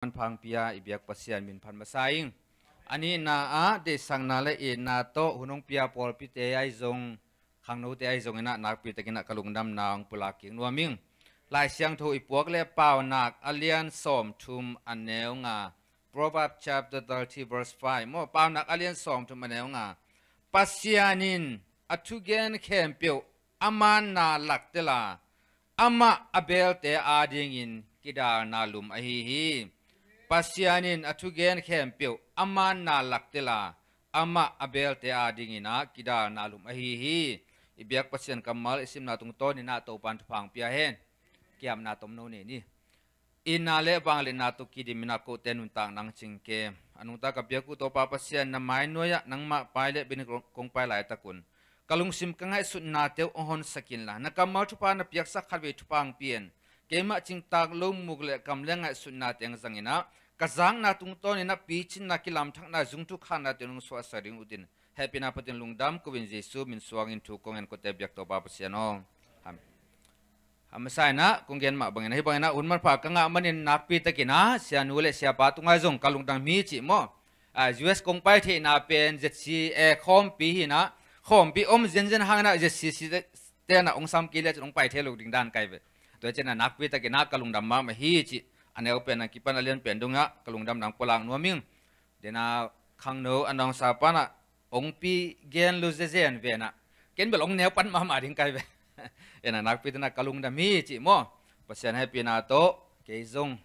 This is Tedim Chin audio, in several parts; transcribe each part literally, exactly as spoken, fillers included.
Manphang pia i biak Pasian min phat masa ing. A nihna ah deihsakna le itna tawh hun hong pia pawlpite ahi zong, khangnote ahi zong in ah nakpi takin ah ka lungdamna hong pulak kik nuam ing. Lai Siangtho i puak le Paunak a lian sawmthum a neu nga, Proverbs chapter thirty verse five maw, Paunak a lian sawmthum a neu nga, Pasian in a thugen khempeuh a manna lak tel a, amah a beelte adingin kidalna lum ahi hi. Pasian in a thugen khempeuh a manna lak tel a, amah a beelte adingin ah kidalna lum ahi hi. I biak Pasian kammal i simna tungtawnin ah Topa'n thupha hong pia hen. Kiamna tomno nei ni. Itna le vangliatna tawh kidim in ah kote nuntak nang cingkem. A nungta ka biak uh Topa Pasian, na mai nuai-ah nangmah pai le bia-in kong pai laitak un, ka lungsim ka ngaihsutnate uh hong honsak inla, na kammal thupha na piaksak khatvei thupha hong pia in. Keimah cingtak lo muk le kam le ngaihsutnate hong zang in ah, ka zakna tungtawnin ah picinna, kilamthakna, zung thukhanna teng hong suahsak ding ut in. Hehpihna phatin lungdam ko-in Jesu min suangin thu kong ngen, kote biak Topa Pasian aw. Amen. A masa in ah kong gen mah bangin ah, hih bangin ah hun manpha ka ngah manin nakpi takin ah sianu le siapa tungah zong ka lungdam hi cih maw. Ah, U S kong pai theihna pen Z C A khawmpi hi in ah, khawmpi om zenzen hangin ah Z C C te in ah hong sam kei leh cin hong pai thei lo ding dan ka hi ve. Tua ciangin ah nakpi takin ah ka lungdam mahmah hi cih a neu pen a kipan a lian pen dongah ka lungdamna hong pulak nuam ing. Tua in ah khangno a nawngsa pan ah hong pi gen lo zezen ve in ah, ken bel hong neu pan mahmah ding ka hi ve. In ah nakpi takin ah ka lungdam hi cih maw. Pasian hehpihna tawh kei zong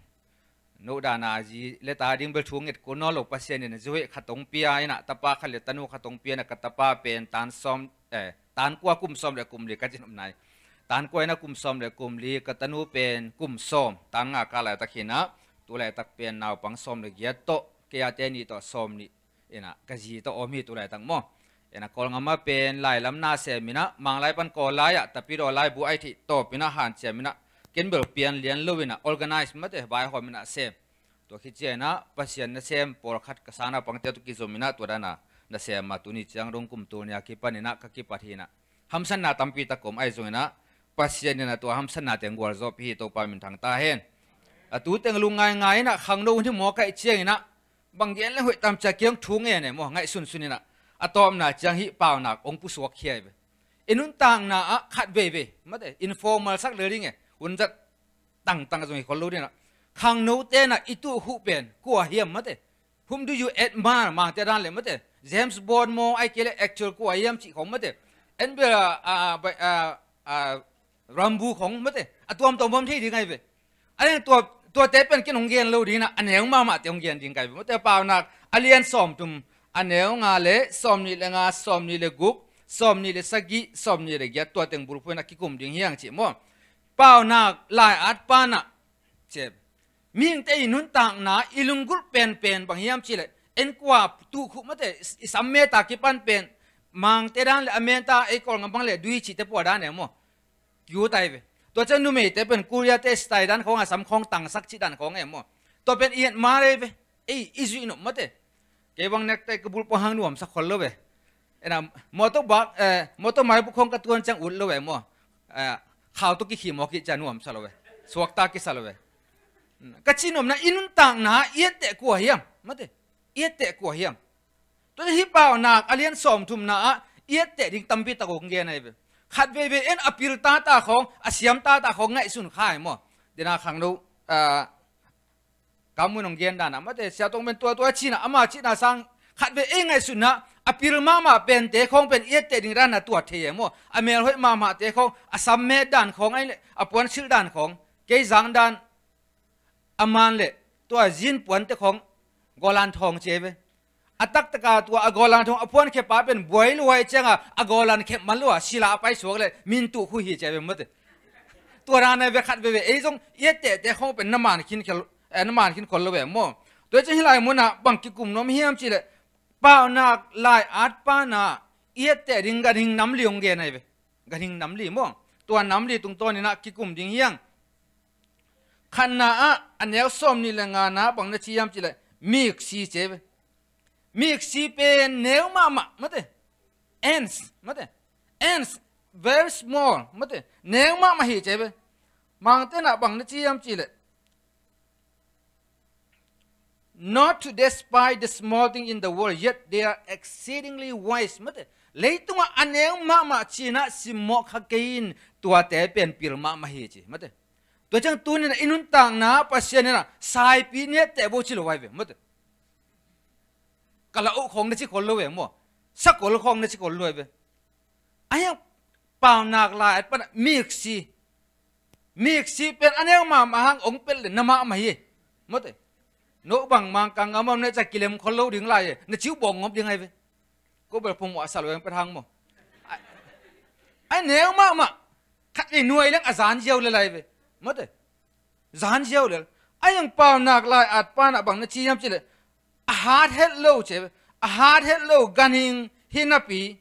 no dan a zi le ta ding bel thu nget kul nawn lo, Pasian in a zi hoih khat hong pia in ah, tapa khat le tanu khat hong pia in ah, ka tapa pen tan sawm, eh, tan kua kum sawm le kum li ka cin om nai. Tan kua in ah kum sawm le kum li, ka tanu pen kum sawm, tan nga kah laitak hi in ah, tu laitak pen naupang sawm le giat tawh, kei a te nih tawh sawm nih in ah ka zi tawh om hi tu laitak maw. In ah Kawlgam ah pen lailam na sem in ah, Manglai pan Kawllai ah, Tapidaw laibu a i theih tawp in ah hanciam in ah, ken bel pian lian lo in ah organize mate, vaihawm in ah sem. Tua khit ciang in ah Pasian nasem pawlkhat ka sang naupangte tawh kizom in ah tua dan a nasem a tuni ciang dong kum tul nih a kipan in ah ka kipat hi in ah, hamsatna tampi tak om ahi zongin ah, Pasian in ah tua hamsatnate hong gualzawhpih hi. Topa min thang ta hen. A tu teng lungngaingai in ah khangno hun hi mawk ahih ciangin ah, bang gen leng hoih tam ci-a kei hong thu ngen e maw, ngaihsunsun in ah. A tawpna ciang hih Paunak hong pusuak khia hi ve. I nuntakna ah khat veivei mate, informal sak lel ding e, hun zat tangtang zong hi khol lo ding in ah, khangnote in ah i tuh huh pen kua hiam mate? Whom do you admire? Mangte dan le mate, James Bond maw, ahih kei leh actor kua hiam cih khong mate, en bel a, a, a, a, Rambo khong mate, a tuamtuam bawm thei ding ahi ve. A leng tua, tuate pen ken hong gen lo ding in ah, a neu mahmahte hong gen ding ka hi ve mate. Paunak a lian sawmthum a neu nga le sawmnih le nga, sawmnih le guk, sawmnih le sagih, sawmnih le giat, tua teng bulphuh in ah kikum ding hi hang cih maw. Paunak lai-at pan ah, ci e, mihingte i nuntakna i lunggulh penpen bang hiam cih leh, en kua tuh huh mate, i sam met a kipan pen, Mangte dan le a menta, ei Kawlgam bang le dui cihte pua dan e maw. Kiu tai ve. Tua ciang numeite pen Korea-te style dan khawng a sam khawng tangsak cih dan khawng e maw. Tua pen i admire ve. Ei, i zuih nop mate. Kei bang necktie ka bulphuh hang nuamsa khol lo ve. En ah, motorbike, eh, motorbike buk khawng ka tuan ciang ut lo ve maw. Eh, khau tawh kikhih mawk hi ciang nuamsa lo ve. Suakta kisa lo ve. Ka cih nopna, i nuntakna i etteh kua hiam mate. I etteh kua hiam. Tua hi Paunak a lian sawmthumna ah i etteh ding tampi tak hong gen ahi ve. Khat veivei en a pil tata khawng, a siam tata khawng ngaihsun kha hi maw. Tua in ah khangno, ah, Kam Mun hong gen dan ah mate, Sia Tong Pen tua tua cih in ah, ama cihna sang khat vei ei ngaihsutna a pil mahmah pente khawng pen i etteh ding dan ah tua thei e maw. A mel hoih mahmahte khawng, a sam met dan khawng, a puan silh dan khawng, kei zang dan a man le tua zin puante khawng Golan Thawng ci e ve. A taktak a tua a Golan Thawng a puankhia pa pen buai lua ahih ciangin a Golan khep man lua, sila a paisuak le min tuh khuh hi ci e ve mate. Tua dan a ve khat veivei ei zong i ettehte khawng pen na man khin khol, eh, na man khin khol lo ve maw. Tua ciang hih lai munah bang kikum nuam hiam cih leh Paunak lai-at pan ah i etteh ding ganhing nam li hong gen ahi ve. Ganhing nam li maw. Tua nam li tungtawn in ah kikum ding hi hang. Khatna ah a neu sawmnih le ngana bang na ci hiam cih leh miksi ci e ve. Miksi pen neu mahmah mate. Ants mate. Ants, very small mate. Neu mahmah hi ci e ve. Mangte in ah bang na ci hiam cih leh Not to despise the small thing in the world, yet they are exceedingly wise. Mate, leitungah a neu mahmah ci-in ah simmawh kha kei in, tuate pen pil mahmah hi ci. Mate, tua ciang tuni-in ah i nuntakna Pasian in ah saipi ne teh bo ci lo ai ve. Mate, kala uh khawng na ci khol lo ve maw? Sakol khawng na ci khol lo ai ve. Ahi hang Paunak lai-at pan ah miksi, miksi pen a neu mahmah hang ong pelh le na mahmah hi. Mate, no bang Mangkang a om ne ca kilem khol lo ding lai e, na ciu bawng ngop ding ai ve. Ko bel phung muah sa lo eng pet hang maw? Ai, ai neu mahmah. Khat vei nuai leng a zan ziau le lai ve. Mate, zan ziau le. Ahi hang Paunak lai-at pan ah bang na ci hiam ci le, a hat het lo ci ve. A hat het lo ganhing hi napi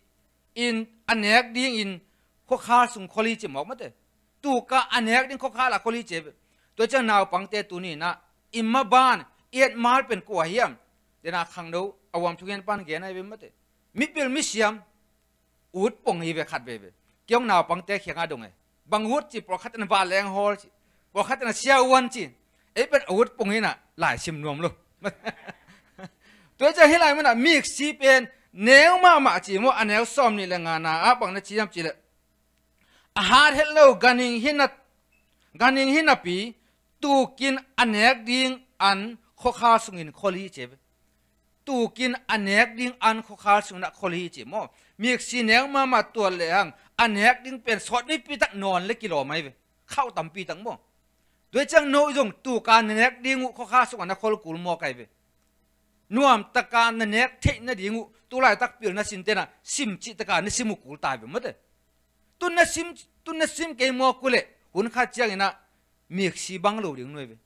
in a nek dingin khuakhal sung khol hi ci mawk. Mate, tuka a nek ding khuakhal ah khol hi ci ve. Tua ciang naupangte tuni-in ah i maban i etmal pen kua hiam? Dena khangno a uam thungen pan gen ai ve. Mate, mipil misiam ut pong hi ve khat veve. Kei hong naupangte khiangah dong e. Bang ut ci, pawlkhat in vanleng hawl ci, pawlkhat in siavuan ci. Ei pen a ut pong hi-in ah lai sim nuam lo. Tua ciang hih lai mun ah miksi pen neu mahmah ci maw? A neu sawmnih le ngana ah bang na ci hiam ci le, a hat het lo ganhing hi na, ganhing hi napi tukin a nek ding an khuakhal sungin khol hi ci ve. Tukin a nek ding an khuakhal sungin ah khol hi ci maw? Miksi neu mahmah tuat lehang a nek ding pen sawt mipi tak nawn le kilawm ai ve. Khauh tampi tak maw? Tua ciang no zong tuka na nek ding uh khuakhal sungah na khol kul mawk ai ve. Nuamtaka na nek theih nading uh tulaitak pilna sinten ah sim cihtaka na sim uh kul ta ai ve. Mate, tun na sim, tun na sim kei mawk uh leh hun khat ciangin ah miksi bang lo ding nuai ve.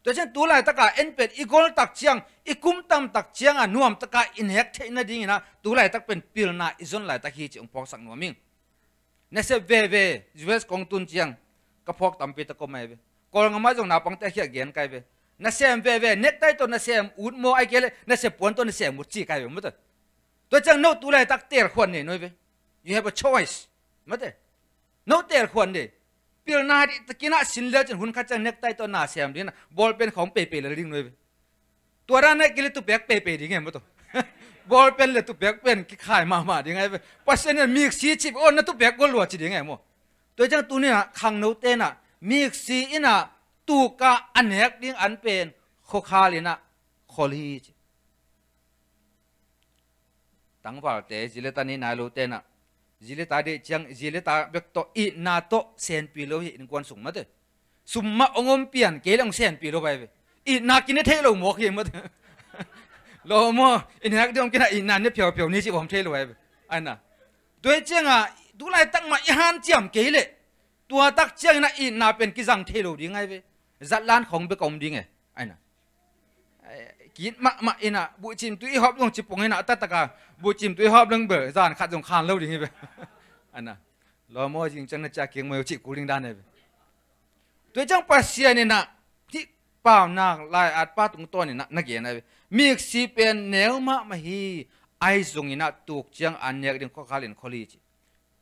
Tua ciang tulaitaka en pen i gol tak ciang, i kum tam tak cianga nuamtaka i nek theih nadingin ah tulaitak pen pilna i zon laitak hi ci hong phawksak nuam ing. Nasep veve U S kong tun ciang ka phawk tampi tak om ai ve. Kawlngam ah zong naupangte a khiah gen kai ve. Nasem veve, nektai tawh nasem ut maw, ai kei leh nasep puan tawh nasem ut ci kai ve. Mate, tua ciang no tulaitak telkhuan nei nuai ve. You have a choice. Mate, no telkhuan nei. Pilna dihtakin ah sin le cin hun khat ciang nektai tawh nasem dingin ah bawlpen khawng peipei lel ding nuai ve. Tua dan ah kei le tupek peipei ding e maw tua? Bawlpen le tupek pen kikhai mahmah ding ai ve. Pasian in miksi cip aw na tupek gol lua ci ding e maw? Tua ciang tuni-in ah khangnote in ah miksi in ah tuka a nek ding an pen khuakhal in ah khol hi ci. Tangvalte, zi le ta nei nai lote in ah, zi le ta deih ciang zi le ta bek tawh itna tawh senpi lo hi innkuan sung. Mate, sum mah hong om pian kei le hong senpi lo ai ve. Itna kine thei lo mawk hi. Mate, lo maw, i nek ding om kei in ah itna ne phiaupiau ni ci om thei lo ai ve. Ai na, tua hi cianga tulaitak mah i hanciam kei leh tua tak ciangin ah itna pen kizang thei lo ding ai ve. Zatlan khawng bek a om ding e. Ai na, ki-it mahmah in ah buhcim tui i hawp dong ci pong in ah a taktaka buhcim tui i hawp dong bel zan khat zong khan lo ding hi ve. Ai na, lo maw, zing ciang na ciah kik mai uh cih kul ding dan hi ve. Tua ciang Pasian in ah hih Paunak lai-at pa tungtawn in ah na gen ai ve. Miksi pen neu mahmah hi, ahi zongin ah tuk ciang an nek ding khuakhal in khol hi ci.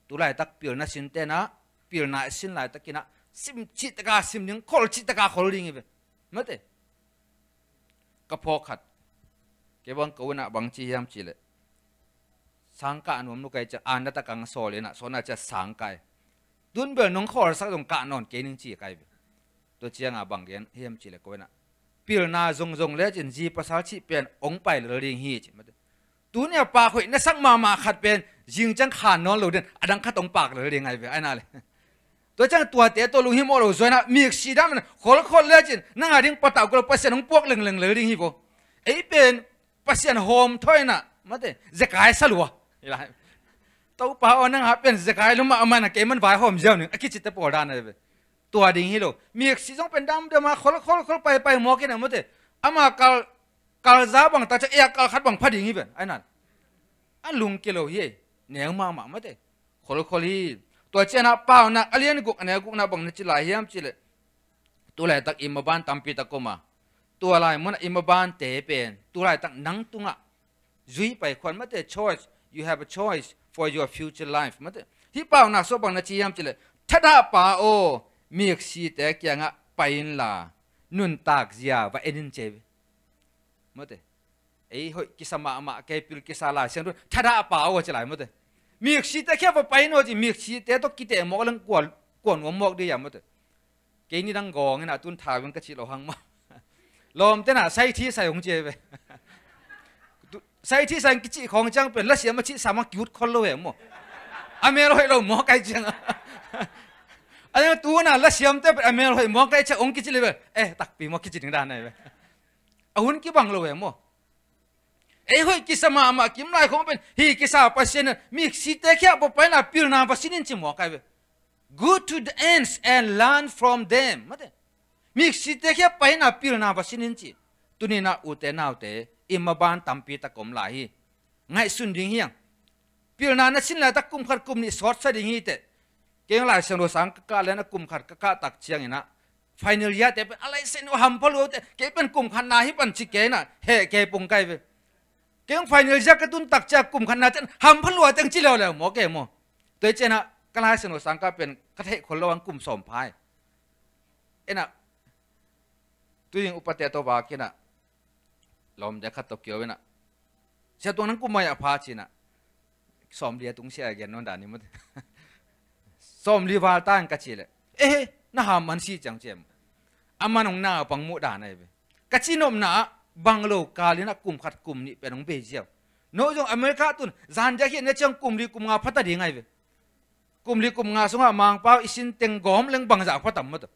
Tulaitak pilna sinten ah pilna i sin laitakin ah sim cihtaka sim ding, khol cihtaka khol ding hi ve. Mate, ka phawk khat, kei bang ko in ah bang ci hiam ci leh, sang kah nuam lo kai ciang an na takang sawl in ah sawl na ciah sang kai. Tun bel nong khawlsak zong kah nawn kei ning ci kai ve. Tua cianga bang gen hiam ci leh ko in ah pilna zongzong lecin zi pasal cih pen hong pai lel ding hi ci. Mate, tuni a pak hoih na sak mahmah khat pen zing ciang khan nawn lo den, a dang khat hong pak lel ding ai ve. Ai na le, tua ciang tuate tawh lunghimawh lo zuai in ah miksi dam in ah kholkhol lecin nang a ding patauh kul Pasian hong puak lengleng lel ding hi vo. Ei pen Pasian hawm thaw in ah, mate, zekai sa lua. Topa aw, nang a pen zekai lua mahmah in ah kei man vaihawm ziau ning a kicite pawl dan ai ve. Tua ding hi lo. Miksi zong pen damdam a kholkhol khol paipai mawk in ah, mate, ama kal, kal za bang tak ciang ei a kal khat bang pha ding hi ven. Ai na, a lungkia lo hi ei. Neu mahmah, mate, kholkhol hi. Tua ciang ah Paunak a lian guk a neu gukna bang na ci lai hiam ci leh, tulaitak i maban tampi tak om a, tua lai munah i mabante pen tulaitak nang tungah zui pai khuan. Mate, choice. You have a choice for your future life. Mate, hih Paunak sung bang na ci hiam ci leh, thadah pa aw, miksite kiangah pai inla nuntak zia va en in ci ei ve. Mate. Ei hoih kisa mahmah, kei pil kisa lai siang tu thadah a pau a ci lai mate. Miksite khia va pai no ci, miksite tawh kiteh mawk leng kua, kua nuam mawk dih a mate. Kei ni dang gawng ina tun thau in ka cih lo hang maw. Lawmte na saithi sai hong ci ve. Saithi sai hong kicih khawng ciang pen lasiam a cih sam a kiut khol lo ve maw. A mel hoih lo maw kai ciang a. A tu na lasiamte pen a mel hoih maw kai ciang hong kicih le ve. Eh, takpi maw kici ding dan nai ve. A hun kibang lo ve maw. Ei hoih kisa mahmah kim lai khong pen hi kisa Pasian in miksite khia va pai na pilna va sin in ci maw kai ve. Go to the ends and learn from them. Mate. Miksite khia pai na pilna va sin in ci. Tuni na ute naute i maban tampi tak om lai hi. Ngaihsun ding hiang. Pilna na sin laitak kum khat kum nih sawtsa ding hi teh. Kei hong Lai Siangtho sang ka kah len a kum khat ka kah tak ciang ina final year te pen a laisen uh hampha lua uh teh, kei pen kum khat na hi pan ci kei ina heh kei pung kai ve. Kei hong final year ka tun tak ciang kum khat na ciang hampha lua teng ci leuleu maw kei maw. Tua hi ciang ina ka Lai Siangtho sang ka pen ka theih khol lo ang kum sawm phai. Ina tuing upate tawh vak ina lawmte khat tawh kio ina, "Sia Tuang, nang kum mai a pha?" ci ina, "Sawmli a tung sia," a gen nawn dan hi mate. "Sawmli val ta in," ka ci le, "Eh, na ham man si ciang ci em?" A man hong na pang muh dan ahi ve. Ka ci nopna ah bang lo kal ina kum khat kum nih pen hong bei ziau. No zong America tun zan dia hi na ciang kum li kum nga phata ding ahi ve. Kum li kum nga sungah Mangpau i sin teng gawm leng bangzah pha tam mate.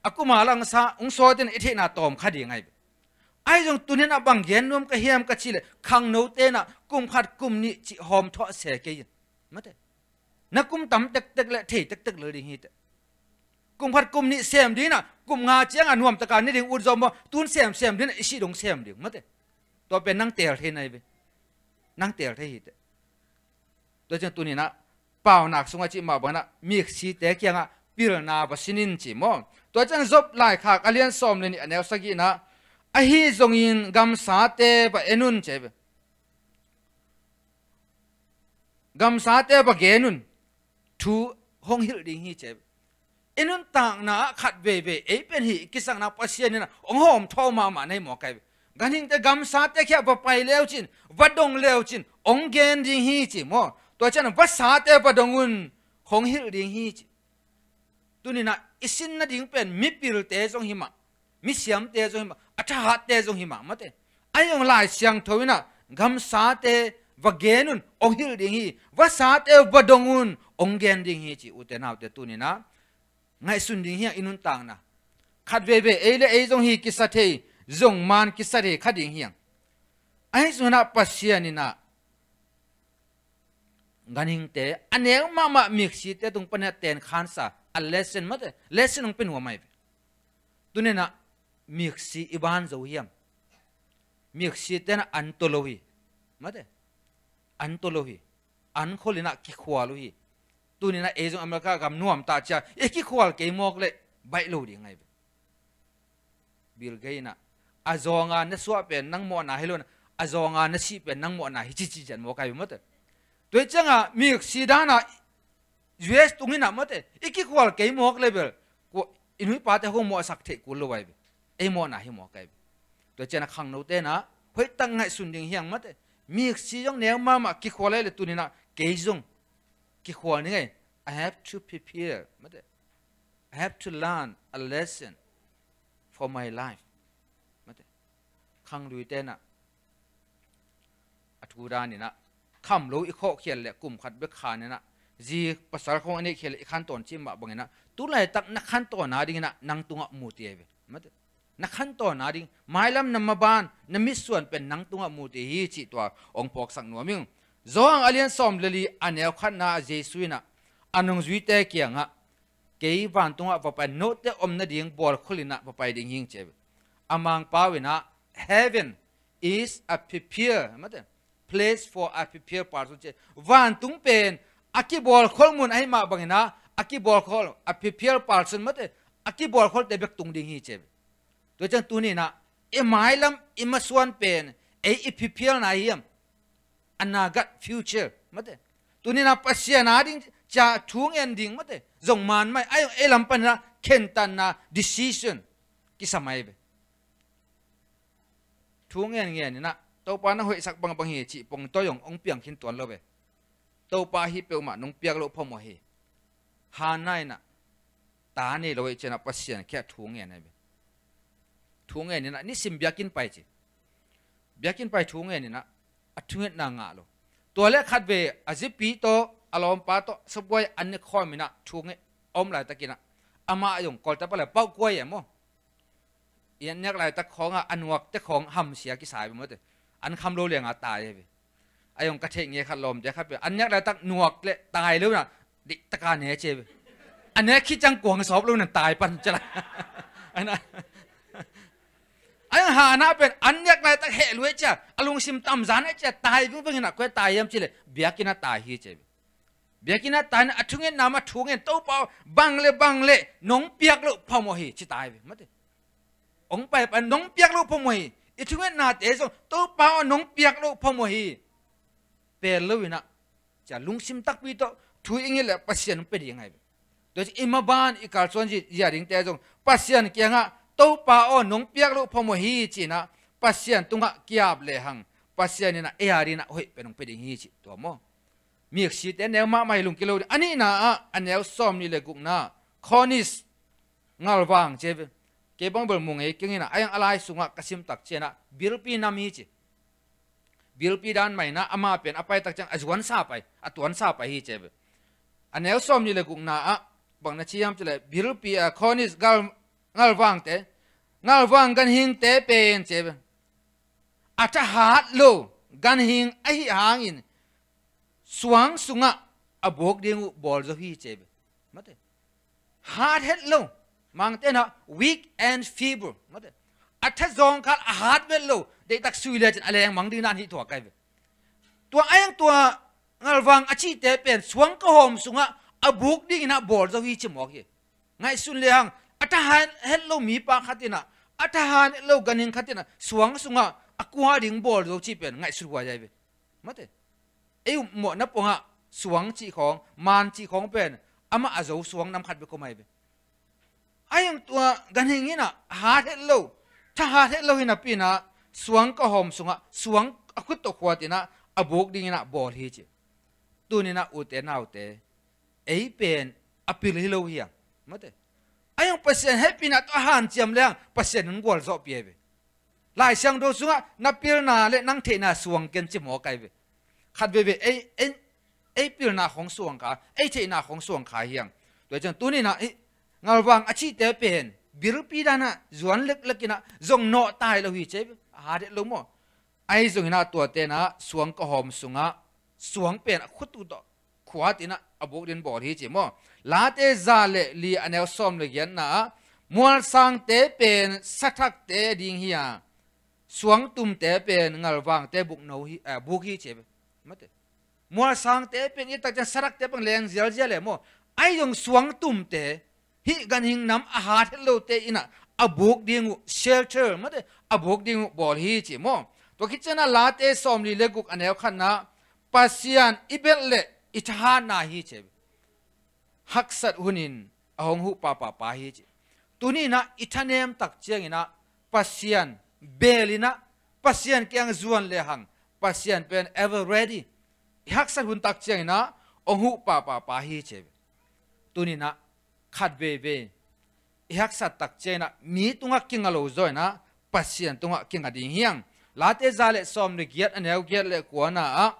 A kum a langsa hong sawt in i theihna tawm kha ding ahi ve. Ahi zong tuni na bang gen nuam ka hiam ka ci le khangnote na kum khat kum nih cih hawm thawh se kei in. Mate. Na kum tam tektek le thei tektek le ding hi teh. Kum khat kum nih sem ding na kum nga ciang a nuam taka ni ding ut zom maw, tun sem sem ding na i si dong sem ding mate. Tua pen nang tel thei nai ve. Nang tel thei hi teh. Tua ciang tuni na paunak sungah cih mah bang na miksite kiangah pilna va sin in ci maw. Tua ciang Job laikhak a lian sawm le nih a neu sagih na, "Ahi zongin gamsate va en un," ci ve. "Gamsate va gen un, thu hong hilh ding hi," ci ve. I nuntakna ah khat veivei ei pen hi i kisakna Pasian ina hong hawm thawh mahmah nei maw kai ve. Ganhingte gamsate khia va pai leu cin, va dong leu cin hong gen ding hi ci maw. Tua ciang vasate va dong un, hong hilh ding hi ci. Tuni na i sin nading pen mipilte zong hi mah, misiamte zong hi mah, a thahatte zong hi mah mate. Ahi zong Lai Siangtho ina gamsate va gen un, hong hilh ding hi, vasate va dong un, hong gen ding hi ci. Ute naute tuni na ngaihsun ding hiang i nuntakna. Khat veivei ei le ei zong hi kisa thei, zong man kisa thei kha ding hiang. Ahi zong ina Pasian ina ganhingte a neu mahmah miksite tung pan ina ten khansa a lesson mate, lesson hong pe nuam ahi ve. Tuni na miksi i ban zo hiam? Miksite na an tawh lo hi mate. An tawh lo hi. An khol ina kikhual uh hi. Tuni na ei zong America gam nuam ta cia i kikhual kei mawk le baih lo ding ahi ve. Bill Gates ina, "A zawnga na suah pen nang mawhna hi lo na, a zawnga na sih pen nang mawhna hi," ci ci cian mawk ahi ve mate. Tua hi cianga miksi dana U S tung ina mate, i kikhual kei mawk le bel kua i nu i pate hong mawhsak theih kul lo ahi ve. Ei mawhna hi mawk ahi ve. Tua ciana khangnote na hoihtak ngaihsun ding hiang mate. Miksi zong neu mahmah kikhual ahi le tuni na kei zong kikhual ni ngei. I have to prepare mate. I have to learn a lesson for my life. Mate. Khangluite na a thu dan ina kham lo i khawhkhial le kum khat bek khan ina zi pasal khong a neihkhial le i khantawn cih mah bang ina tulaitak na khantawn a ding ina nang tungah mu ti ahi ve. Mate. Na khantawn a ding mailam na maban na mitsuan pen nang tungah mu ti hi cih tua ong phawksak nuam ing. Zawhang a lian sawm le li a neu khatna ah Jesu ina a nungzuite kiangah kei vantungah va pai, note om nading bualkhol ina va pai ding hing ci ahi ve. A Mangpau ina heaven is a prepare mate, place for a prepare person ci. Vantung pen a kibualkhol mun ahi mah bang ina a kibualkhol a prepare person mate, a kibualkholte bek tung ding hi ci ahi ve. Tua ciang tuni ina i mailam i masuan pen ei i prepare na hiam? Anagat future mate. Tuni na Pasian a ding cia thu ngen ding mate. Zong man mai a ei lam pan ina khentanna decision kisa mai ve. thu ngen ngen inah, Topa na hoihsak bangbang hi cih pongtawi hong, hong piang khin tuan lo ve. Topa hih peuhmah nong piak loh phamawh hi. Hannah inah ta nei lo ahih ciangah Pasian kiangah thu ngen ahi ve. Thu ngen inah nisim biakinn pai ci. Biakinn pai thu ngen inah a thungetna ngah lo. Tua le khatvei a zipi tawh a lawmpa tawh sabuai an ne khawm inah thu ngen a om laitak inah amah a zong kawlta pah le pauh kuai e maw. I an nek laitak khawngah a nuakte khawng hamsia kisa hi ve maw te. An kham lo liangah tai hi ve. A zong ka theih nge khat lawmte khat pen an nek laitak nuak le tai lo inah deihtaka ne ci hi ve. A nek khit ciang kuang sawp lo inah tai pan ci la. Ai na. A zong Hannah pen an nek laitak heh lua ahih ciang a lungsim tam zan ahih ciang tai vingveng inah koi tai hiam ci le biakinn ah tai hi ci hi ve. Biakinn ah tai inah a thungetna mah thu ngen, Topa aw, bang le bang le nong piak loh phamawh hi ci tai ve maw te. Hong paipai nong piak loh phamawh hi. I thungetnate zong Topa aw nong piak loh phamawh hi. Pel lo inah cia lungsim takpi tawh thu i nget le Pasian hong pia ding ahi ve. Tua ci i maban i kalsuan zia dingte zong Pasian kiangah Topa aw nong piak loh phamawh hi ci inah Pasian tungah kiap lehang Pasian inah ei a ding inah hoih pen hong pia ding hi ci tua maw. Miksite neu mahmah hi lungkil lo ding. A nihna ah a neu sawmnih le gukna Cornish ngalvang ci hi ve. Kei bang bel mu ngei keng inah a zong a lai sungah ka simtak ciangah bilpi nam hi ci. Bilpi dan mah inah amah pen a paitak ciang a zuansa pai a tuansa pai hi ci hi ve. A neu sawmnih le gukna ah bang na ci hiam ci le bilpi a Cornish ngal, ngalvangte ngalvang ganhingte pen ci hi ve. A thahat lo ganhing ahih hangin suang sungah a buk ding uh bawl zo hi ci hi ve. Maw te. Hat het lo. Mangte inah weak and feeble maw te. A tha zawngkhal a hat vet lo. Deihtak sui lecin a lengmang ding dan hi thuak ahi ve. Tua a zong tua ngalvang a cihte pen suang kahawm sungah a buk ding inah bawl zo hi ci mawk hi. Ngaihsun lehang a thahat het lo mipa khat inah a thahat het lo ganhing khat inah suang sungah a kua ding bawl zo cih pen ngaihsut huai ahi ve. Maw te. Ei upmawhna pongah suang cih khawng, man cih khawng pen amah a zo suang nam khat bek om ahi ve. A zong tua ganhing inah hat het lo, thahat het lo hi napi inah suang kahawm sungah suang a khut tawh khuat inah a buk ding inah bawl hi ci. Tuni inah ute naute ei pen a pil hi lo hiam? Maw te. A zong Pasian hehpihna tawh a hanciam lehang Pasian in gualzawhpih ahi ve. Lai Siangtho sungah na pilna le nang theihna suang ken ci mawk ahi ve. Khat veivei ei, ei, ei pilna khawng suang kha, ei theihna khawng suang kha hiang. Tua ciang tuni inah hih ngalvang a cihte pen bilpi danah zuan leklek inah zong nawh tai lo hi ci hi ve. A hat het lo maw. Ahi zong inah tuate inah suang kahawm sungah suang pen a khut uh tawh khuat inah a buk ding bawl hi ci maw. Late za le li a neu sawm le giatna ah mualsangte pen sathakte ding hi a, suangtumte pen ngalvangte buk no hi, eh, buk hi ci hi ve. Maw te. Mualsangte pen i tak ciang sathakte pen leng zialzial e maw. Ahi zong suangtumte hih ganhing nam a hat het lote inah a buk ding uh shelter maw te, a buk ding uh bawl hi ci maw. Tua khit ciangah Late sawmli le guk a neu khatna Pasian i belh leh i thahatna hi ci. Haksat hunin a hong huh papapa hi ci. Tuni inah i thanem tak ciang inah Pasian bel inah Pasian kiang zuan lehang Pasian pen ever ready. I haksat hun tak ciang inah hong huh papapa hi ci. Tuni inah khat veivei i haksat tak ciang inah mi tungah kinga lo zaw inah Pasian tungah kinga ding hiang. Late za le sawm le giat a neu giat le kuana ah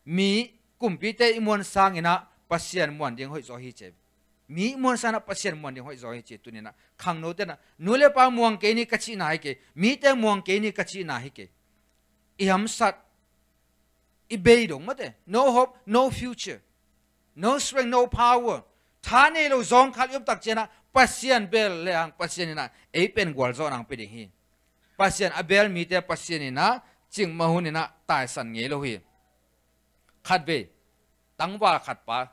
mi kumpite i muan sang inah Pasian muan ding hoih zaw hi ci. Mi i muan sang inah Pasian muan ding hoih zaw hi ci. Tuni inah khangnote inah nu le pa muang kei ni ka cihna hi kei, mite muang kei ni ka cihna hi kei. I hamsat i bei dong maw te. No hope, no future, no strength, no power. Tha nei lo zawngkhal i om tak ciang inah Pasian bel lehang Pasian inah ei pen gualzawhna hong pia ding hi. Pasian a bel mite Pasian inah cikmah hun inah taisan ngei lo hi. Khat vei tangval khat pa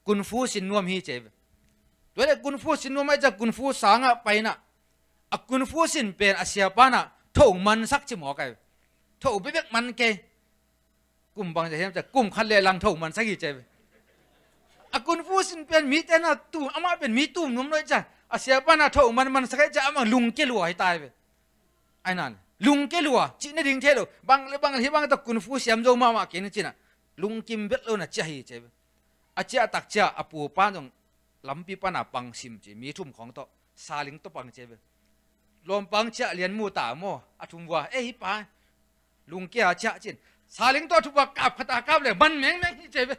kung fu sin nuam hi ci. Tua le kung fu sin nuam ahih ciang kung fu sangah pai inah a kung fu sin pen a siapa inah tho mansak ci mawk ahi. Tho bekbek man kei. Kum bang ci hiam ci kum khat le lang tho mansak hi ci. A kung fu sin pen mite inah tum, amah pen mi tum nuam lo ahih ciang a siapa inah tho man mansak ahih ciang amah lungkia lua hi ta hi ve. Ahi na le Lungke lua, cih na ding thei lo. Bang le bang hi bang tak kung fu siam zo mahmah kei na cinah, lungkim vet lo na ciah hi ci ve. A ciah tak ciah a pu pan zong lampi pana pang sim ci, mi thum khawng tawh, saling tawh pang ci ve. Lawmpang ciah lian mu ta maw, a thum vua, "E hi pa, lungke a ciah," cin. Saling tawh a thum vua kap khat a kap le man mengmeng hi ci ve.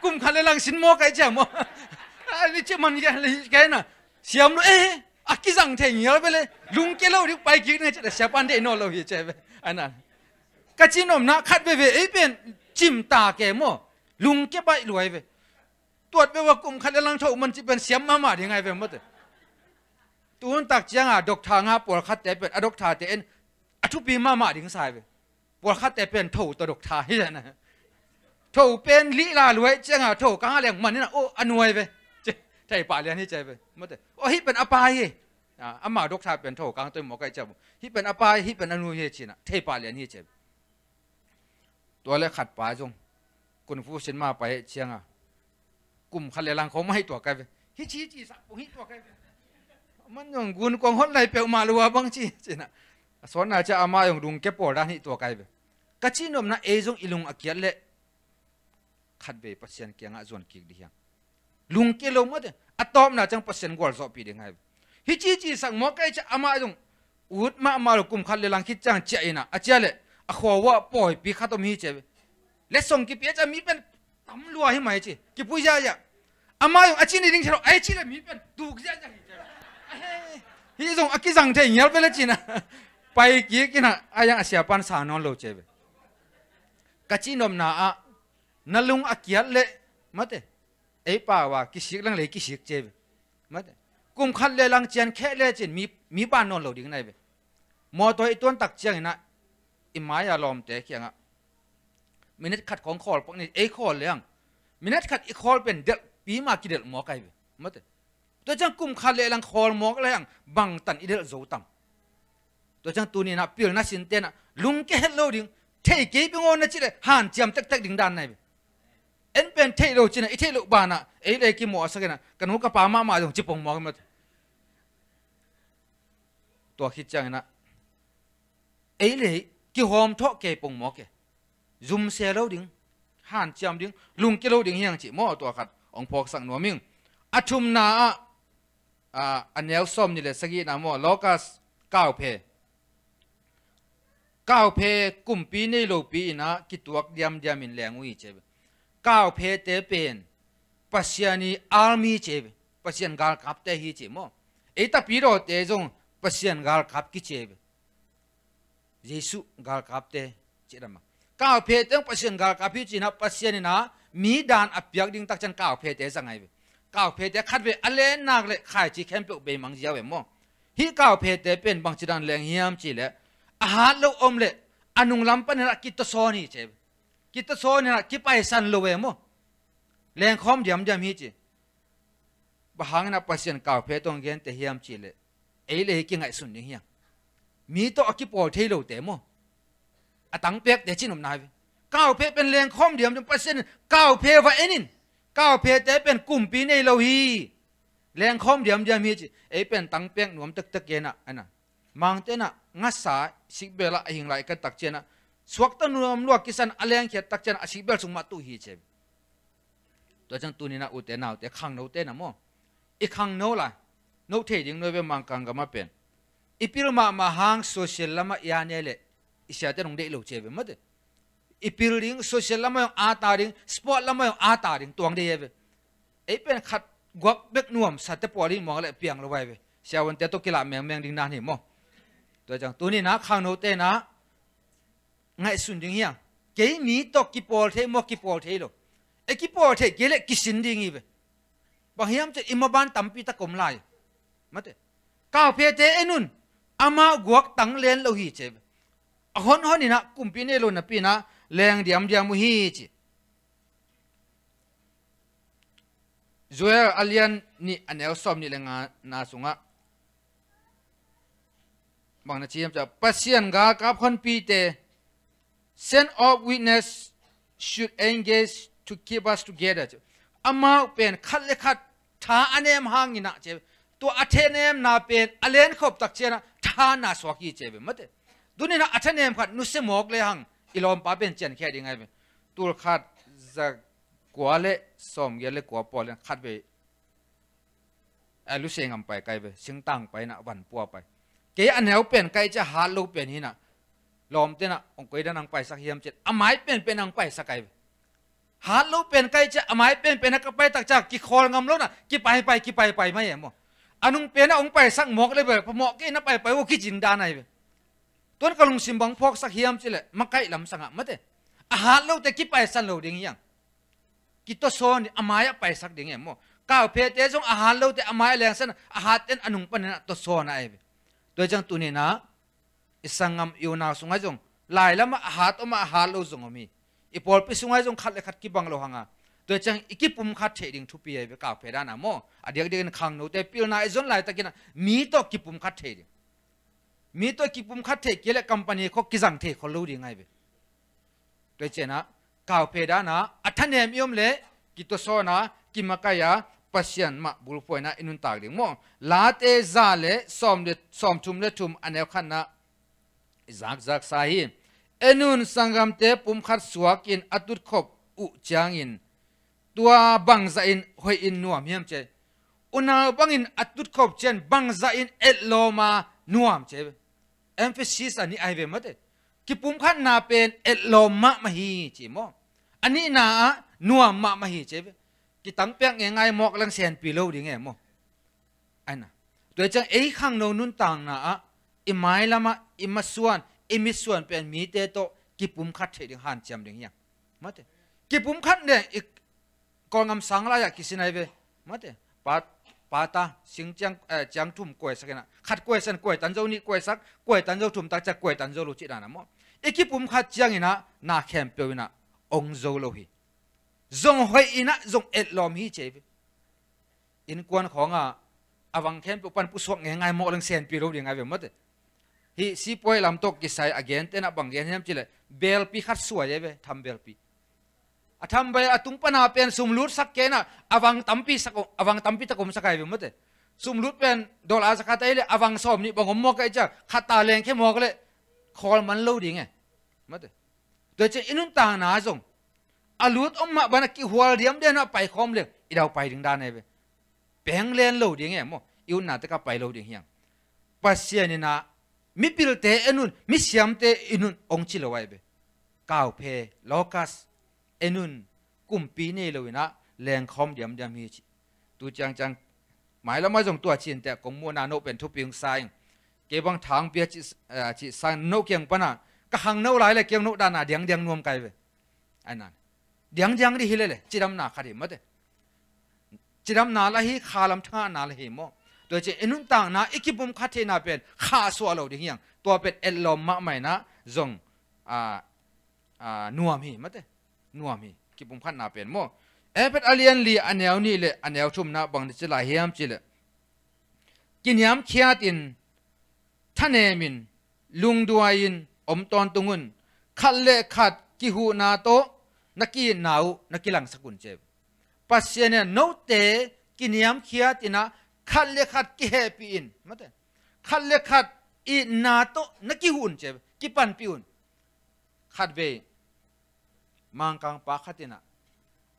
Kum khat le lang sin maw kai ciah maw. A ni ci man ya le kai na. Siam lo, eh, a kizang thei ngial ve le. Lungke lo ding pai kik na ci le siapan deih nawn lo hi ci ve. Ana. Ka ci nopna khat veve ei pen cim ta ke maw. Lungke baih luai ve. Tuat ve ua kum khat le lang tho man ci pen siam mahmah ding ai ve maw te. Tun tak cianga doctor nga pawlkhatte pen a doctor te en a thupi mahmah ding sai ve. Pawlkhatte pen tho tawh doctor hi na. Tho pen lih la luai cianga tho kang a leng man ina o a nuai ve. Ci, thei pah lian hi ci ve. Maw te. O hi pen a pa hi. A, ama doctor pen tho kang toi maw kai ci a bu. Hi pen a pa hi, hi pen a nu hi cina. Thei pah lian hi ci ve. Tua le khat pa zong kung fu sin ma pai cianga kum khat le lang khawng mah hi tua kai ve. Hi ci ci sak pung hi tua kai ve. Man zong gun kuang hot lai peuhmah lua bang ci, cina. A sawtna cia ama zong lungke pawl dan hi tua kai ve. Ka ci nopna ei zong i lung a kiat le khat vei Pasian kiangah zuan kik dih hiang. Lungke lo maw te, a tawpna ciang Pasian gualzawhpih ding hai ve. Hi ci ci sak maw kai cia ama zong ut mahmah lo kum khat le lang khit ciang ciah ina, a cia le a khua uah pawipi khat om hi ci ve. Le song kipia cia mi pen tam lua hi mai ci, kipui ziazia. Ama zong a ci ni ding cia lo, ai ci le mi pen tuk ziazia hi ci ve. Hi zong a kizang thei ngial ve le cina. Pai kik ina, a yang a siapan sa nawn lo ci ve. Ka ci nopna ah, na lung a kiat le, maw te, ei pau a kisik lang lei kisik ci ve. Maw te. Kum khat le lang cian kheh le cin mi, mi ban nawn lo ding nai ve. Mawtaw i tuan tak ciang ina, i mai a lawmte kiangah minit khat khawng khawl pak ni, ei khawl le ang. Minit khat i khawl pen delhpi ma kidelh maw kai ve. Maw te. Tua ciang kum khat le lang khawl mawk le ang bangtan i delh zo tam. Tua ciang tuni inah pilna sin tenah lungke het lo ding, thei kei pi ngawn na cih le hanciam tektek ding dan nai ve. En pen theih lo cinah i theih loh banah ei le kimawhsak inah ka nu ka pa mahmah zong ci pong mawk i maw te. Tua khit cianginah ei le kihawm thawh kei pong mawk e. Zum se lo ding, hanciam ding, lungke lo ding hiang cih maw, tua khat hong phawksak nuam ing. A thumna ah, a, a neu sawm ni le sagihna maw, Logos kauphe. Kauphe kumpi nei lopi inah kituak diamdiam in leng uh hi ci ve. Kauphete pen Pasian i army ci ve. Pasian galkapte hi ci maw. Ei tapidawte zong Pasian galkap kici ve. Jesuh galkapte cih lam a. Kauphete Pasian galkap hi cinah Pasian inah mi dan a piak ding tak cian kauphete za ngai ve. Kauphete khat ve a lennak le khaici khempeuh beimang zia ve maw. Hih kauphete pen bangci dan leng hiam cih le a hat lo om le a nunglam paninah kitasawn hi ci ve. Kitasawn inah kipaisan lo ve maw. Lengkhawm diamdiam hi ci. Bang hangin a Pasian kauphe tawh hong gente hiam cih leh ei le hi kingaihsun ding hiam? Mi tawh a kipawl thei lote maw? A tangpekte cin om nai ve. Kauphe pen lengkhawm diamdiam Pasian in kauphe va en in. Kauphete pen kumpi nei lo hi. Lengkhawm diamdiam hi ci. Ei pen tangpek nuam tektek genah ana. Mangte inah ngasa sikbel ah a hing lai kan tak cianah suakta nuam lua kisan a lengkhiat tak cianah a sikbel sung mah tuh hi ci. Tua ciang tuninah ute naute khangnote na maw? I khangno la no thei ding nuai ve Mangkang gamah pen i pil mahmah hang social lamah i ane leh i siate nong deih lo ci ve maw te. I pil ding social lamah hong ata ding, sport lamah hong ata ding tuang deih e ve. Ei pen khat guak bek nuamsate pawl hi mawng leh piang lo vai ve. Siavuante tawh kilah mengmeng ding nan hi maw? Tua ciang tuninah khangnote na ngaihsun ding hiang. Kei mi tawh kipawl thei maw kipawl thei lo? E kipawl thei kei leh kisin ding hi ve. Bang hiam cih i maban tampi tak om lai. Maw te. Kauphete en un. Amah guak tang len lo hi ci ve. A honhon inah kumpi nei lo napi inah leng diamdiam uh hi ci. Joel a lian nih a neu sawm nih le nga na sungah bang na ci hiam cih leh Pasian galkap honpite, send of witness should engage to keep us together. Amau pen khat le khat tha a nem hanginah ci. Tua a thanemna pen a lenkhop tak ciangin ah thahatna suak hi ci ve mate. Tuni-in ah a thanem khat nusia mawk lehang i lawmpa pen ciankhia ding ahi ve. Tul khat za kua le sawmgiat le kua pawl in khatvei, eh, Lusei ngam pai ka hi ve, singtang pai-in ah van pua pai. Kei a neu pen ka hih ciang a hat lo pen hi-in ah lawmte'n ah hong koi dan hong paisak hiam ci-in a mai penpen hong paisak ka hi ve. Hat lo pen ka hih ciang a mai penpen ah ka pai tak ciang kikhawl ngam lo-in ah kipaipai kipaipai mah hi e maw. A nung pen ah hong paisak mawk leh bel phamawh kei-in ah paipai uh kici ding dan ahi ve. Tua-in ka lungsim bang phawksak hiam cih leh makaih lam sangah mate, a hat lote kipaisan lo ding hi hang. Kituasawn ding, a mai-ah paisak ding hi e maw. Kauphete zong a hat lote a mai-ah lengsan, a hatte'n a nung panin ah tuasawn ahi ve. Tua hi ciang tuni-in ah i sanggam i unau sungah zong lai lamah a hat om a, a hat lo zong om hi. I pawlpi sungah zong khat le khat kibang lo hang a, tua hi ciang i kipumkhat theih ding thupi ahi ve, kauphe dan-a maw. A diakdiakin khangnote pilna i zon laitakin ah mi tawh kipumkhat thei ding. Mi tawh kipumkhat theih kei leh company khawng kizang thei khol lo ding ahi ve. Tua hi ciangin ah kauphe dan-a a thanem i om leh kituasawn a, kimakaih a, Pasian mah bulphuh in ah i nuntak ding maw. Late za le sawm le, sawmthum le thum a neu khatna i zakzaksa hi. En un, sanggamte pumkhat suakin a tutkhop uh ciangin tua bangzahin hoihin nuam hiam ci. Unau bangin a tutkhop ciang bangzahin etlawm a nuam ci. Emphasis a nih ahi ve mate. Kipumkhatna pen etlawm mahmah hi ci maw. A nihna ah nuam mahmah hi ci ve. Kitangpiak ngeingai mawk leng senpi lo ding e maw. Ahi na. Tua hi ciang ei khangno nuntakna ah i mailamah i masuan, i mitsuan pen mite tawh kipumkhat theih ding hanciam ding hi hang. Mate. Kipumkhat leh i Kawlngam sang lai-ah kisin ahi ve. Mate. Pa, pata, sing ciang, eh, ciang thum kuaisak in ah, khat kuaisan kuaitan zo, nih kuaisak kuaitan zo, thum tak ciang kuaitan zo lo cih dan-a maw. I kipumkhat ciangin ah na khempeuh in ah ong zo lo hi. Zong hoih in ah zong etlawm hi ci ahi ve. Innkuan khawngah a vang khempeuh pan pusuak ngeingai mawk leng senpi lo ding ahi ve mate. Hih sipuai lam tawh kisai a gente'n ah bang gen hiam cih leh belpi khat suai ahi ve, thambelpi. A thambel a tung pan a pen sum lutsak kei in ah a vang tampi sak, a vang tampi tak omsak ahi ve mate. Sum lut pen dollar za khat ahi leh a vang sawmnih bang om mawk ahih ciang khat ta lengkhia mawk leh khawl man lo ding e. Mate. Tua hi ciang i nuntakna zong a lut om mah bang a kihual diamdiam a paikhawm leng i daupai ding dan ahi ve. Peng len lo ding e maw. I utna tekah pai lo ding hi hang. Pasian in ah mipilte en un, misiamte en un ong ci lo ahi ve. Kauphe, locus, en un, kumpi nei lo in ah lengkhawm diamdiam hi ci. Tu ciangciang mailamah zong tua cihte kong muhna, no pen thupi hong sa ing. Kei bang thang pia cih, eh, cih sa, no kiang pan ah ka khangno lai leh kei hong no dan-a diangdiang nuam ka hi ve. Ahi na. Diangdiang dih hi leh leh cidamna khat hi mate. Cidamna lah hi, khalam thangahna lah hi maw. Tua hi ciang i nuntakna, i kipumkhat theihna pen khahsuah lo ding hi hang. Tua pen etlawm mahmah in ah zong, ah, ah, nuam hi mate. Nuam hi, kipumkhatna pen maw. Efesa a lian li a neu nih le a neu thumna bang na ci lai hiam cih leh, kiniamkhiatin, thanemin, lungduai-in om tawntung un. Khat le khat kihuhna tawh na ki-itna uh na kilangsak un ci. Pasian in note kiniamkhiatin ah khat le khat kihehpih in, mate, khat le khat itna tawh na kihuh un ci, kipanpih un. Khatvei Mangkangpa khat in ah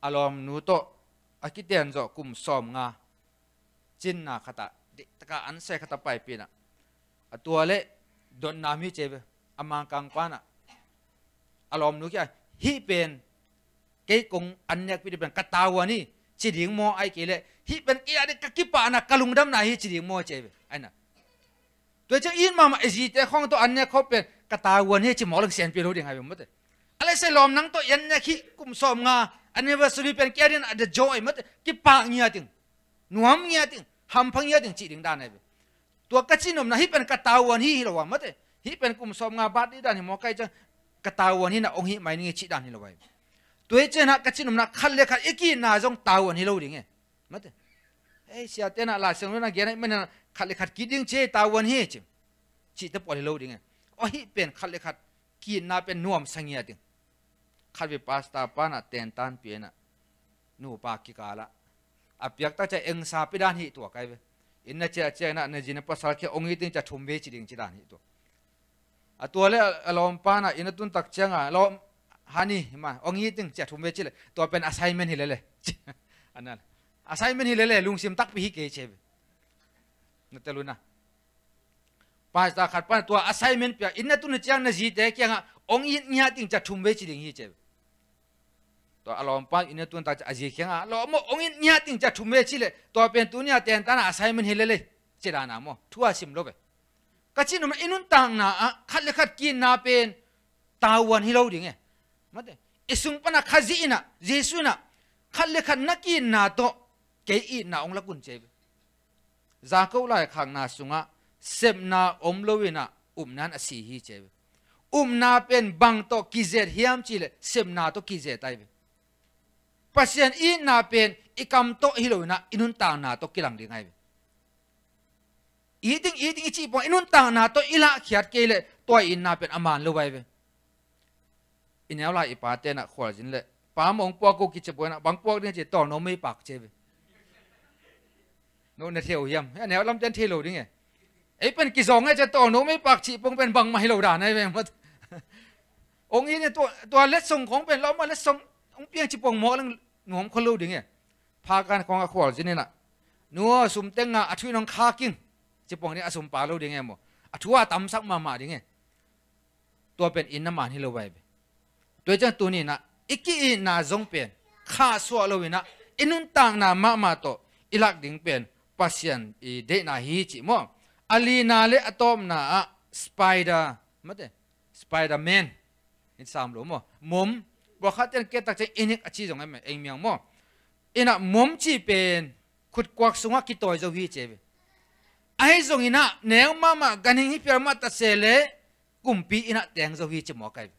a lawmnu tawh a kiten zawh kum sawmnga cinna khat ah, diktak a an sai khat ah paipih in ah, a tua leh dotna mi ci ve. A Mangkangpa in ah a lawmnu kiangah, "Hih pen kei kong an nekpih ding pen ka tavuan hi," ci ding maw, ahih kei leh, "Hih pen kei a ding ka kipahna, ka lungdamna hi," ci ding maw ci ve. Ahi na. Tua ciang it mahmah i zite khawng tawh an nek khawm pen ka tavuan hi ci mawk leng sianpi lo ding ahi ve mate. A leh sia lawm, nang tawh i an nek hih kum sawmnga anniversary pen kei a ding a the joy mate, kipak ngiat ing, nuam ngiat ing, hampha ngiat ing cih ding dan ahi ve. Tua ka cihnopna hih pen ka tavuan hi hi lo a mate. Hih pen kum sawmnga birthday dan hi mawk ahih ciang ka tavuan hi na ong hih mai ning hi cih dan hi lo ahi ve. Tua hi ciangin ah ka cihnopna khat le khat i ki-itna zong tavuan hi lo ding e. Mate. Ei, siate in ah Lai Siangtho in ah gen ahih manin ah khat le khat ki-it ding ci, tavuan hi ci, cihte pawl hi lo ding e. Aw, hih pen khat le khat ki-itna pen nuamsa ngiat ing. Khatvei pastor pa in ah tentan pia in ah nupa kikal ah a piaktak ciang engsa pia dan hi tua ka hi ve. Inn na ciah ciangin ah na zi na pasal kiang ong it ding ci-a thum vei ci ding ci dan hi tua. A tua le a, a lawmpa in ah inn a tun tak ciangin a lawm, honey, ma, ong it ding ci-a thum vei ci leh tua pen assignment hi lele. Anan, assignment hi lele, lungsim takpi hi kei ci ve. Na tel un ah. Pastor khat pan tua assignment pia, inn a tun ciang na zite kiangah ong it ngiat ding ci-a thum vei ci ding hi ci ve. Tua a lawmpa inn a tun tak ciang a zi kiangah, lawm aw, ong it ngiat ding ci-a thum vei ci leh tua pen tuni a tentan a assignment hi lele ci dan a maw, thu a sim lo ve. Ka cih nop mah, i nuntakna ah khat le khat ki-itna pen tavuan hi lo ding e. Mate, i sung pan a Khazih in ah, Jesuh in ah khat le khat na ki-itna tawh kei itna ong lak un ci ve. Jakob laikhakna sungah sepna om lo in ah upna in a si hi ci ve. Upna pen bang tawh kizet hiam ci leh sepna tawh kizet ai ve. Pasian itna pen i kam tawh hi lo in ah i nuntakna tawh kilang ding ai ve. It ding, it ding i cih pong i nuntakna tawh i lahkhiat kei leh tua itna pen a man lo ai ve. I neu lai i pate in ah khualzin leh, pa, mawng puak ko kici pong in ah, bang puak ding ci, tawlno meipak ci ve. No na thei uh hiam? A neu lamte in thei lo ding e. Ei pen kizawng e ci, tawlno meipak cih pong pen bangmah hi lo dan ai ve maw. Ong it in tua, tua letsong khong pen lawm aw, letsong ong piang ci pong mawk leng nuam khol lo ding e. Phakan khong a khualzin in ah, nu aw, sum teng a, a thu in ong khak ing ci pong ding, a sum pak lo ding e maw. A thu a tamsak mahmah ding e. Tua pen itna man hi lo ai ve. Tua hi ciang tuni in ah i ki-itna zong pen khahsuah lo in ah i nuntakna mahmah tawh i lak ding pen Pasian i deihna hi ci maw. A lina le a tawpna ah spider, mate, Spiderman in sam lo maw, mom, pawlkhat ten ke tak ciang inik a ci zong em, ei miang maw. In ah mom cih pen khutkuak sungah kitawi zo hi ci ve. Ahi zongin ah neu mahmah, ganhing hi phial mah ta se leh kumpi in ah teng zo hi ci maw kai ve.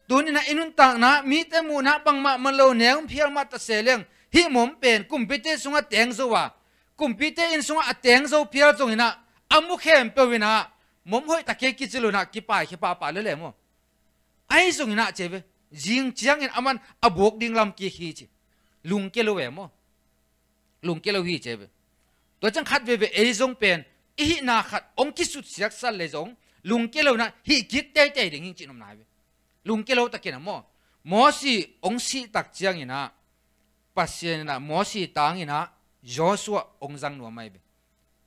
Tuni in ah i nuntakna, mite muhna bangmah man lo, neu phial mah ta se leng hih mom pen kumpite sungah teng zo a, kumpite inn sungah a teng zo phial zongin ah a mu khempeuh in ah mom hoih ta kei kici lo in ah kipai khia pahpah lele maw. Ahi zongin ah ci ve, zing ciangin aman a buk ding lam kik hi ci. Lungkia lo ve maw. Lungkia lo hi ci ve. Tua ciang khat veve ei zong pen i hihna khat ong kisutsiaksat leh zong lungkia lo in ah hih kik teitei ding hi cih nopna hi ve. Lungkia lo takin ah maw. Mosi ong sih tak ciangin ah Pasian in ah Mosi tangin ah Joshua ong zang nuam ai ve.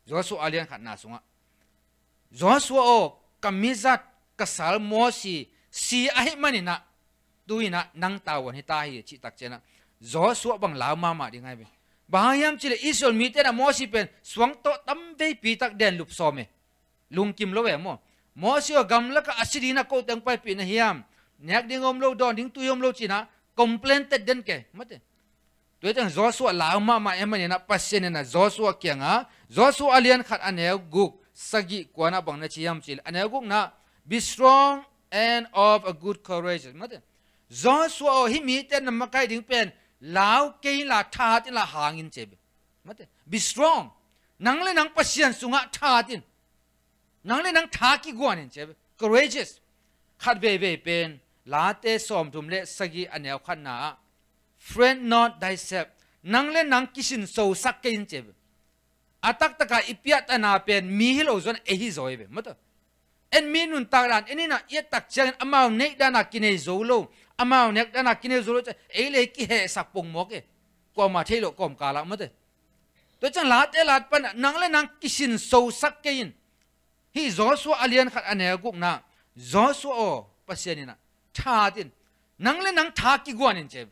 Joshua a lian khatna sungah, Joshua aw, ka mizat, ka sal Mosi si ahih manin ah tu-in ah nang tavuan hi ta hi, cih tak ciangin ah Joshua bang lau mahmah ding ai ve. Bang hang hiam cih leh Israel mite in ah Mosi pen suang tawh tam veipi tak den lup sawm e. Lungkim lo e maw. Mosi aw, gamlakah a si dingin ah kote ong paipih na hiam? Nek ding om lo, dawn ding tui om lo ci-in ah complain tet den ke, mate. Tua hi ciang Joshua lau mahmah ahih manin ah Pasian in ah Joshua kiangah, Joshua a lian khat a neu guk, sagih, kua in ah bang na ci hiam cih leh, a neu gukna, "Be strong and of a good courage," mate. Joshua aw, hih mite na makaih ding pen lau kei inla, thahat inla, hang in ci ve. Mate, be strong. Nang le nang Pasian sungah thahat in. Nang le nang tha kiguan in ci ve. Courageous. Khat veivei pen Late sawmthum le sagih a neu khatna ah, "Fret not thyself." Nang le nang kisinsosak kei in ci ve. A taktakah i piahtana pen mi hi lo zaw in ei hi zaw hi ve, mate. En mi nuntak dan en in ah i et tak ciangin amau neih dan a kinei zo lo, amau nek dan a kinei zo lo ciang ei le ei kihehsak pongmawk e. Kuamah theih loh kawmkal ah, mate. Tua ciang Late lat pan ah nang le nang kisinsosak kei in. Hih Joshua a lian khat a neu gukna, Joshua aw, Pasian in ah thahat in. Nang le nang tha kiguan in ci ve.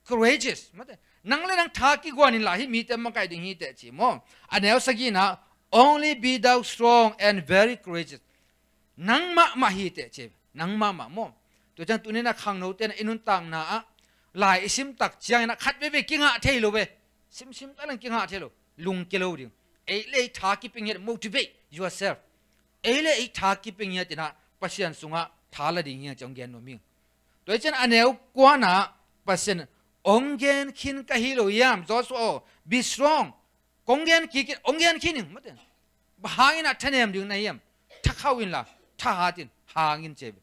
Courageous, mate. Nang le nang tha kiguan inla, hih mite makaih ding hi teh ci maw. A neu sagihna, "Only be thou strong and very courageous." Nang mahmah hi teh ci ve. Nang mahmah maw. Tua ciang tuni in ah khangnote in ah i nuntakna ah lai i sim tak ciangin ah khat veivei kingah thei lo ve. Simsim tak leng kingah thei lo. Lungkia lo ding. Ei le ei tha kipia ngiat, motivate yourself. Ei le ei tha kipia ngiat in ah Pasian sungah tha la ding hi hang ci hong gen nuam ing. Tua hi ciang a neu kuana Pasian, "Hong gen khin ka hi lo hiam, Joshua aw, be strong." Kong gen kik in, hong gen khin ing, mate. Bang hangin ah thanem ding na hiam? Thakhauh inla, thahat in, hang in ci ve.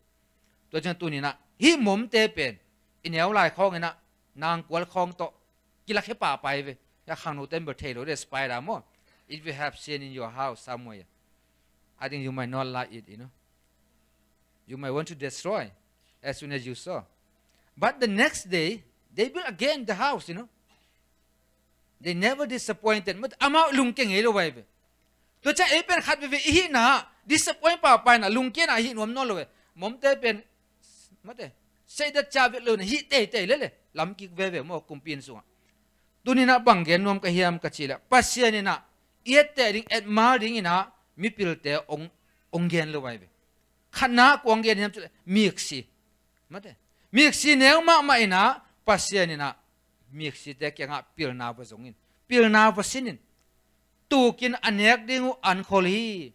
Tua ciang tuni in ah hih momte pen i neu lai khawngin ah nangkual khawng tawh kilakhia pahpah hi ve. Hia khangnote in bel thei lo ding, spider maw. If you have sin in your house somewhere, I think you might not like it, you know. You might want to destroy as soon as you saw. But the next day, they build again the house, you know. They never disappointed. Mate, amau lungkia ngei lo vai ve. Tua ciang ei pen khat veve i hihna, disappoint pahpah inah, lungkia inah hih nuam nawn lo ve. Momte pen, mate, seidat cia vet lo inah hih teitei lele, lam kik veve maw, kumpi inn sungah. Tuni inah bang gen nuam ka hiam ka cih leh, Pasian inah i etteh ding, etmal ding inah mipilte ong, ong gen lo vai ve. Khatna kua ong gen hiam cih leh, miksi. Mate, miksi neu mahmah inah Pasian inah miksite kiangah pilna va zong in, pilna va sin in. Tukin a nek ding uh an khol hi.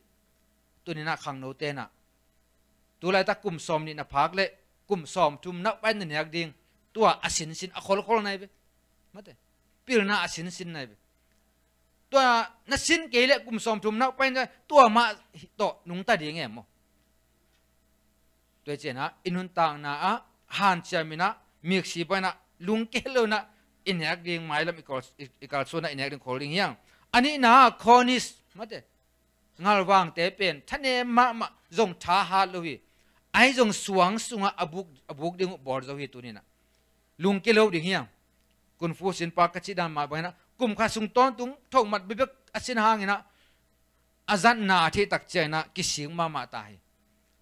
Tuni inah khangnote inah, tu laitak kum sawm nih na phak leh kum sawm thum na pai na nek ding, tua a sinsin a kholkhol nai ve. Mate, pilna a sinsin nai ve. Tua na sin kei leh kum sawm thum na pai na, tua mah tawh nungta ding e maw. Tua cianah i nuntakna ah hanciam inah, miksi pah inah, lungkia lo inah i nek ding, mailam i kal, i, i kalsuan ah i nek ding khol ding hi hang. A nihna ah, chronist, mate, ngalvangte pen thanem mahmah, zong tha hat lo hi. Ahi zong suang sungah a buk, a buk ding uh bawl zo hi tuni inah. Lungkia lo ding hi hang. Kung fu sinpa ka cih dan mah bang inah, kum khat sung tawntung thohmat bekbek a sin hang inah, a zatna a theih tak ciang inah kisik mahmah ta hi.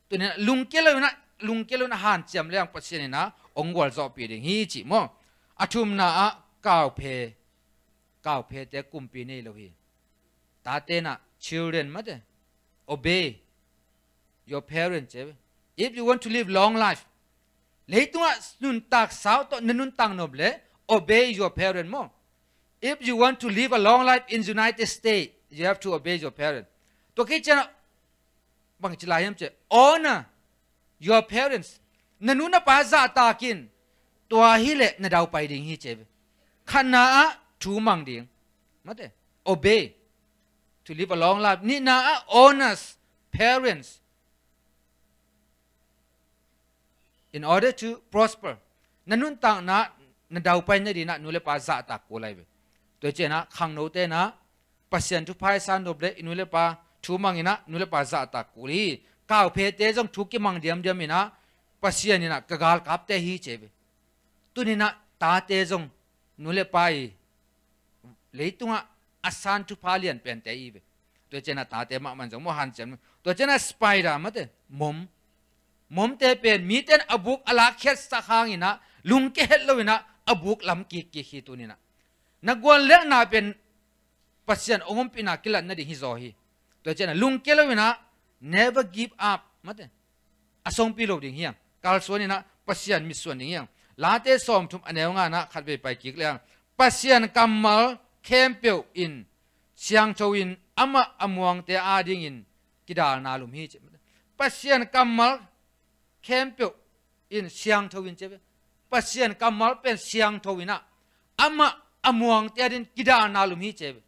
Tuni inah lungkia lo inah, lungkia lo inah hanciam leng Pasian inah ong gualzawhpih ding hi cih maw. A thumna ah kauphe, kauphete kumpi nei lo hi. Tate inah, children, mate, obey your parents, eh. If you want to live long life, leitungah nuntak sau tawh na nuntak nop leh, obey your parent maw. If you want to live a long life in United States, you have to obey your parent. Tua kei cianah bang ci lai hiam cih leh, honor your parents. Na nu na pa zahtak in, tua hileh na daupai ding hi ci ve. Khatna ah thu mang ding, mate, obey, to live a long life. Nihna ah honors parents in order to prosper. Na nuntakna, na daupai nading inah nu le pa zahtak kul lai ve. Tua cianah khangnote inah Pasian thupha i san nop leh i nu le pa thu mang inah nu le pa zahtak kul hi. Kauphete zong thu kimang diamdiam inah, Pasian inah ka galkapte hi ci ve. Tuni inah tate zong nu le pa i leitungah a san thupha lian pente i ve. Tua cianah tate mahmah in zong maw hanciam. Tua cianah spider, mate, mom. Momte pen mite in a buk a lakkhiatsak hang inah, lungkia het lo inah a buk lam kikkik hi tuni inah. Na guallelhna pen Pasian ong ompihna kilat nading hi zaw hi. Tua cianah lungkia lo inah, never give up, mate, a songpi lo ding hi hang. Kalsuan inah Pasian mitsuan ding hi hang. Late sawmthum a neu nga inah khatvei pai kik leng, Pasian kammal khempeuh in siangtho in, amah a muangte adingin kidalna lum hi ci. Pasian kammal khempeuh in siangtho in ci ve. Pasian kammal pen siangtho inah, amah a muangte adingin kidalna lum hi ci ve.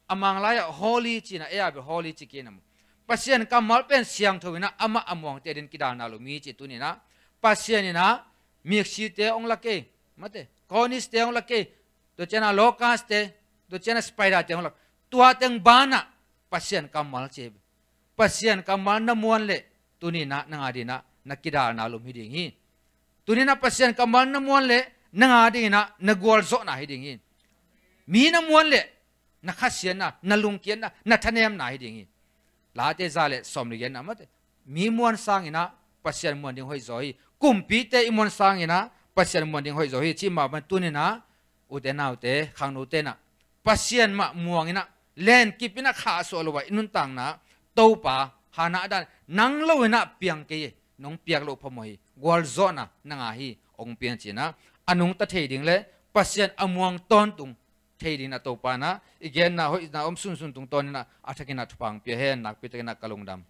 A Manglai ah holy ci inah, ei a bel holy ci kei inah maw. Pasian kammal pen siangtho inah, amah a muangte adingin kidalna lum hi ci. Tuni inah Pasian inah miksite ong la kei, mate, chronist-te ong la kei. Tua cianah locust-te, tua cianah spider-te ong la. Tua teng banah Pasian kammal ci ve. Pasian kammal na muan leh tuni inah nang ading inah na kidalna lum hi ding hi. Tuni inah Pasian kammal na muan leh nang ading inah na gualzawhna hi ding hi. Mi na muan leh na khasiatna, na lungkiatna, na thanemna hi ding hi. Late za le sawmli genna, mate, mi muan sang inah Pasian muan ding hoih zaw hi. Kumpite i muan sang inah Pasian muan ding hoih zaw hi. Cih mah bang tuni inah ute naute, khangnote inah Pasian mah muang inah, lenkip inah khahsuah lo ah i nuntakna Topa, Hannah dan, nang lo inah piang kei, nong piak loh phamawh hi, gualzawhna nang a hi, ong piang ci inah a nungta thei ding leh Pasian a muang tawntung thei ding inah Topa inah i genna hoihna om sunsun tungtawn inah a thak inah thupha ong pia hen. Nakpi tak inah ka lungdam.